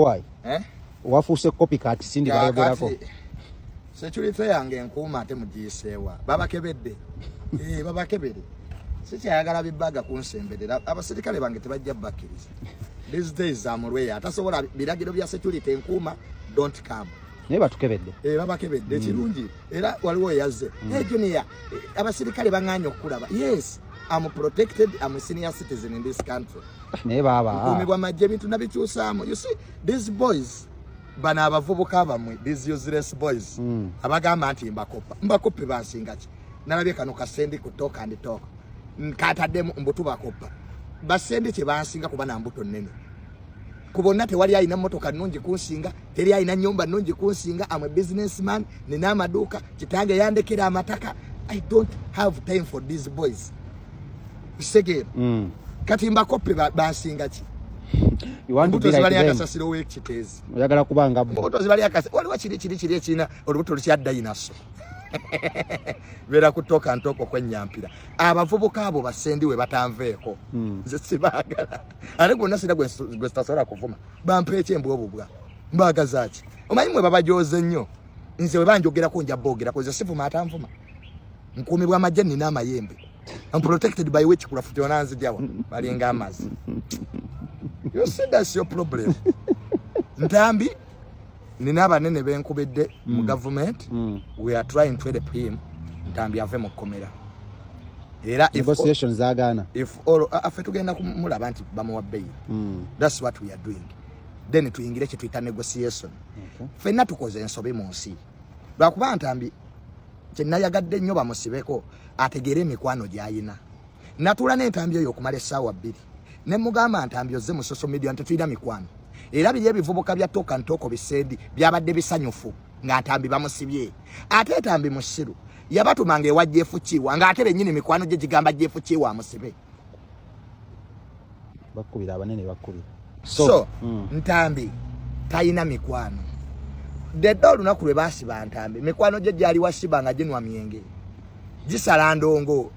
Why? Eh? Wafuuse copycat Cindy bayogerako. Kaakati, security yange enkuuma ate mugiyiseewa? Babakebedde? Eh, babakebere. Sikyayagala bibaga kunsemberera. Abasirikale bange tebajja bakkiriza. These days amulweya atasobola biragiro bya security enkuuma, don't come. Naye batukebedde. Eh, babakebedde. Kirungi. Era waliwo eyazze. "Hey, Junior, abasirikale baŋŋaanye okukulaba." Yes, I'm protected. I'm a senior citizen in this country. Naye baaba. Nkuumibwa majje. Ebintu nabikyusaamu. You see these boys, bano abavubuka bammwe, these useless boys abagamba nti mbakopa, mbakope bansinga ki? Nalabye kano kasendi ku Talk and Talk, kataddemu mbu tubakopa. Basendi kye bansinga kuba na mbuto nnene ku bonna. Tewali alina motoka nnungi kunsinga, teri alina nyumba nnungi kunsinga. Am a businessman, nina amaduuka, kitange yandekera amataka. I don't have time for these boys. Kitegeera? Kati mbakope bansinga ki? You want to Embuto be like zibali them. akasasiro w'ekiteezi. Oyagala kuba nga bo. Embuto zibali akasi. Waliwo kiri ekirina olubuto lukya dinosaur. Beera ku Talk and Talk okwenyampira. Abavubuka abo basendi we batanveeko. Nze sibaagala, ate gwonna sina gwe sitasobola kuvuma. Bampa ekyembwa obubwa, mbaagaza ki? Omanyi mwe babajoze nnyo. Nze we banjogerako nja boogerako. Nze sivuma atanvuma. Nkuumibwa amagye, nina amayembe. I'm protected by witchcraft. Yona nzijawa balinga amazzi. You see, that's your problem. Ntambi nina abanene benkubidde mu government. We are trying to help him. Ntambi ave mu kkomera. Era if, Negotiations zagaana. If all affe tugenda kumulaba nti bamuwa bail. That's what we are doing. Then tuyingire kyetuyita negotiation. Ffenna tukoze ensobi mu nsi. Lwakuba Ntambi kyenayagadde nnyo bamusibeko ategeere emikwano gy'ayina. Natuula n'Entambi eyo okumala essaawa 2 ne mugamba, "Ntambi, ozze mu social media nti tetulina mikwano." Era biri ebivubuka bya Talk and Talk bisendi byabadde bisanyufu nga Ntambi bamusibye. Ate Ntambi musiru, yabatumanga ewa Jeff Kiwa, ng'ate bennyini mikwano gye gigamba Jeff Kiwa amusibe. Bakubira abanene, bakubira. So Ntambi talina mikwano. Dedde olunaku lwe basiba Ntambi, mikwano gye gyali wasiba nga ginwa myenge, gisala ndongo.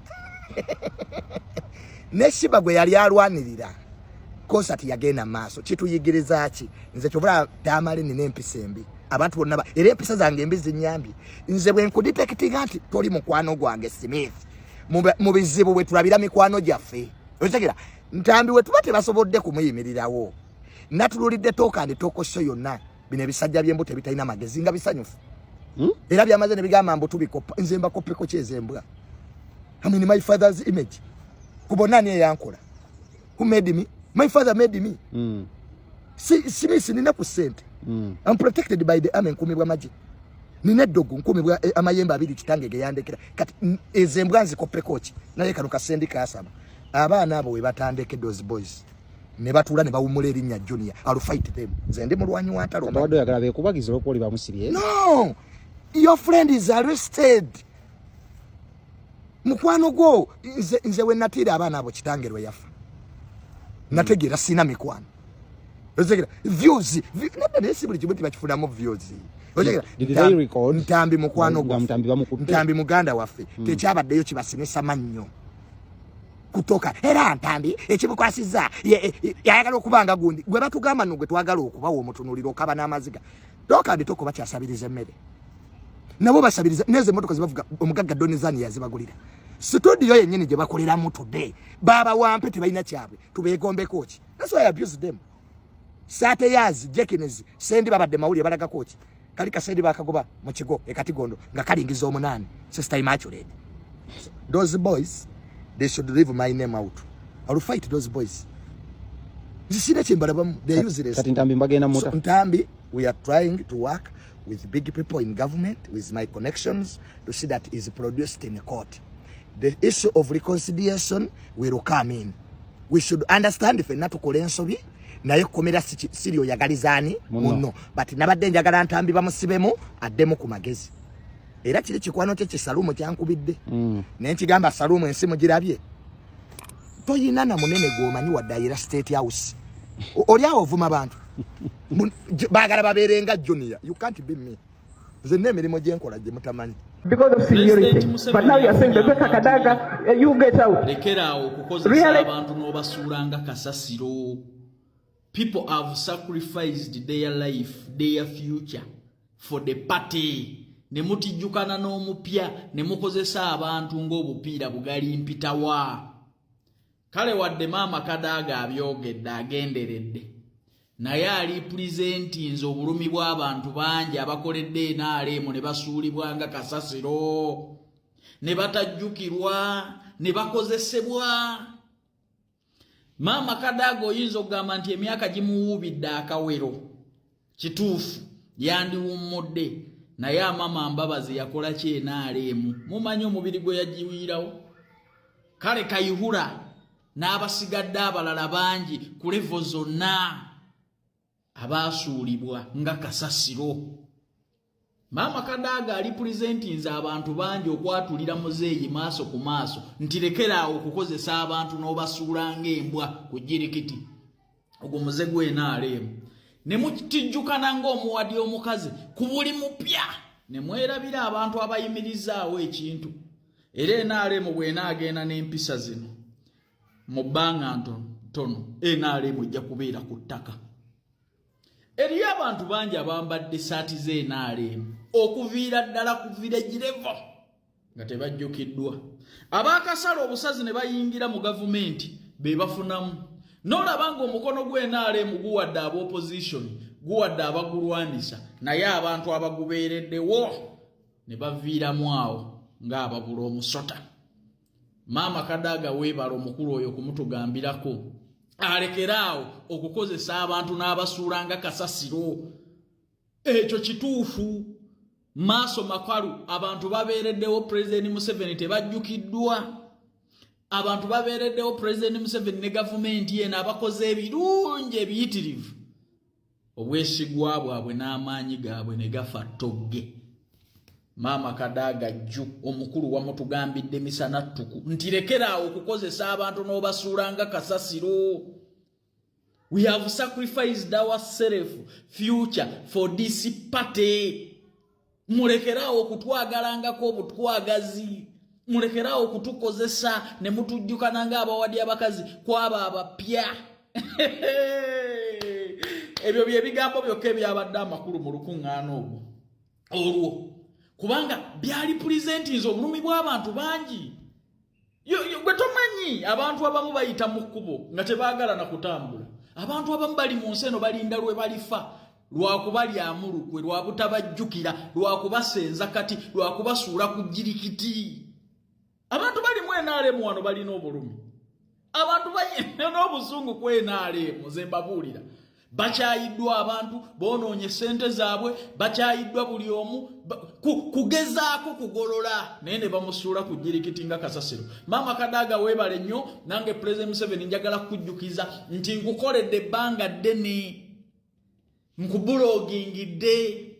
Ne Shiba gwe yali alwanirira konsati yagenda maaso. Kituyigiriza ki? Nze kyobula tamale nina empisa embi. Abantu bonna era empisa zange embi zinyambye. Nze bwe nkudetectinga nti toli mukwano gwange, Smith, mu bizibu bwe tulabira mikwano gyaffe. Okitegera? Ntambi we tuba tebasobodde kumuyimirirawo. Natululidde Talk and Talk show yonna, bino ebisajja by'embuto ebitalina magezi nga bisanyufu. Era byamaze ne bigamba mbu tubikopa. Nze mbakopeko kyezembwa? I'm in my father's image. Ku bonna ani eyankola? Who made me? My father made me. Si Smith, nina ku ssente. I'm protected by the army. Nkumibwa magye, nina eddogo, nkumibwa amayembe abiri kitange ge yandekera. Kati ezo embwa nzikoppeko ki? Naye kano kasendi kasama. Abaana abo we batandeke, those boys ne batuula ne bawumula erinnya Junior, I'll fight them. Nze ndi mulwanyi wa ntalo. Wadde oyagala beekubagiza olwokuba oli bamusibye. No, your friend is arrested, mukwano gwo. Nze we natiira abaana abo, kitange lwe yafa nategeera sina mikwano. Otegeera? Views nedda, naye si buli kimu tibakifunamu views. Otegeera? Did they record? Ntambi mukwano Nga gwaffe. Ntambi bamukutte? Ntambi muganda waffe. Tekyabaddeyo kibasinisa mannyo kutoka. Era Ntambi ekimukwasiza yayagala okuba nga gundi gwe batugamba no gwe twagala okubawa omutunuliro okaba n'amaziga. Talk and Talk bakyasabiriza emmere, nabo basabiriza. Neze emotoka zebavuga, omugagga Donizani yazibagulira. Studio yennyini gye bakoleramu today baba wampe, tebalina kyabwe. Tubeegombeko ki? That's why I abuse them. Sateyazi Jekines Sendi babadde mawulire balagako ki? Kali kasendi bakagoba mu kigo ekatigondo nga kalingiza omunaani. Sister Immaculate, those boys, they should leave my name out. I will fight those boys. Nze sina kyembalabamu. They are useless. Kati Ntambi mbagenda muta. So, Ntambi, we are trying to work with big people in government, with my connections, to see that is produced in court. The issue of reconciliation will come in. We should understand ffenna tukola ensobi, naye kkomera siri oyagalizaani Munno. Munno. But nabadde njagala Ntambi bamusibemu addemu ku magezi. Era kiri kikwano kye kisalumu kyankubidde. Naye nkigamba, Salumu, ensi mugirabye. Toyina na munene gw'omanyi wadde ayira State House. Oli awo ovuma bantu. Baagala babeere nga Junior. You can't be me. Nze n'emirimu gye nkola gye mutamanyi. Because of seniority. But now you are saying, Rebecca Kadaga, you get out. Lekeraawo okukozesa Really? abantu n'obasuula nga kasasiro. People have sacrificed their life, their future for the party. Ne mutijjukana n'omupya ne mukozesa abantu ng'obupiira bugali mpitawa. Kale wadde Maama Kadaaga abyogedde agenderedde, naye ali representinze obulumi bw'abantu bangi abakoledde NRM ne basuulibwa nga kasasiro, ne batajjukirwa, ne bakozesebwa. Maama Kadaaga oyinza okugamba nti emyaka gimuwuubidde akawero. Kituufu, yandiwummudde, naye Amama Mbabazi yakola ki NRM? Mumanyi omubiri gwe yagiwiirawo. Kale Kayihura n'abasigadde abalala bangi ku level zonna abaasuulibwa nga kasasiro. Maama Kadaaga ali representinze abantu bangi okwatulira muzeeyi maaso ku maaso nti lekeraawo okukozesa abantu n'obasuula ng'embwa ku jirikiti. Ogwo muze gw'NRM ne mutijjukana ng'omuwadi omukazi ku buli mupya, ne mwerabira abantu abayimirizaawo ekintu. Era NRM bw'enaagenda n'empisa zino, mu bbanga ntono NRM ejja kubeera ku ttaka. Eriyo abantu bangi abambadde saati z'NRM okuviira ddala ku village level nga tebajjukiddwa. Abaakasala obusazi ne bayingira mu gavumenti be bafunamu. N'olaba ng'omukono gw'NRM guwadde aba opposition, guwadde abagulwanisa, naye abantu abagubeereddewo ne baviiramu awo ng'ababula omusota. Maama Kadaaga, weebala omukulu oyo kumutugambirako alekeraawo okukozesa abantu n'abasuula nga kasasiro. Ekyo kituufu, maaso makalu. Abantu babeereddewo Pulezidenti Museveni, tebajjukiddwa. Abantu babeereddewo Pulezidenti Museveni ne gavumenti eno, abakoze ebirungi ebiyitirivu, obwesigwa bwabwe n'amaanyi gaabwe ne gafa ttogge. Maama Kadaaga jju omukulu wamutugambidde misana ttuku nti lekeraawo okukozesa abantu n'obasuula nga kasasiro. We have sacrificed our self future for this party. Mulekeraawo okutwagalangako obutwagazi, mulekeraawo okutukozesa ne mutujjukana ng'abawadi abakazi kwabo abapya. Ebyo bye bigambo byokka ebyabadde amakulu mu lukuŋŋaana ogwo olwo, kubanga byali representinze obulumi bw'abantu bangi. Gwe tomanyi, abantu abamu bayita mu kkubo nga tebaagala na kutambula. Abantu abamu bali mu nsi eno balinda lwe balifa, lwakubalyamu lukwe, lwabutabajjukira, lwakubasenza kati, lwakubasuula ku jirikiti. Abantu balimu NRM wano balina obulumi, abantu balina n'obusungu ku NRM. Nze mbabuulira, bakyayiddwa abantu, boonoonye sente zaabwe, bakyayiddwa buli omu kugezaako kugolola, naye ne bamusuula ku jirikiti nga kasasiro. Maama Kadaaga, weebale nnyo. Nange Pulezidenti Museveni njagala kukujjukiza nti nkukoledde ebbanga ddene, nkubulogingidde,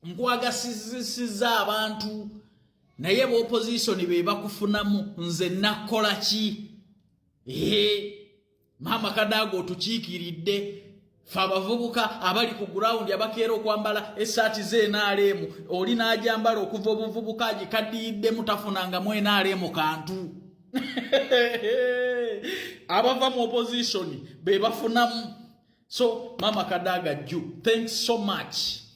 nkwagasizisiza abantu, naye ba opposition be bakufunamu. Nze nakkola ki? Ee, Maama Kadaaga, otukiikiridde fe abavubuka abali ku ground, abakeera okwambala essaati z'NRM. Oli n'ajambala okuva obuvubuka, agikaddiyiddemu, tafunangamu NRM kantu. Abava mu opposition be bafunamu. So Mama Kadaga ju, thanks so much.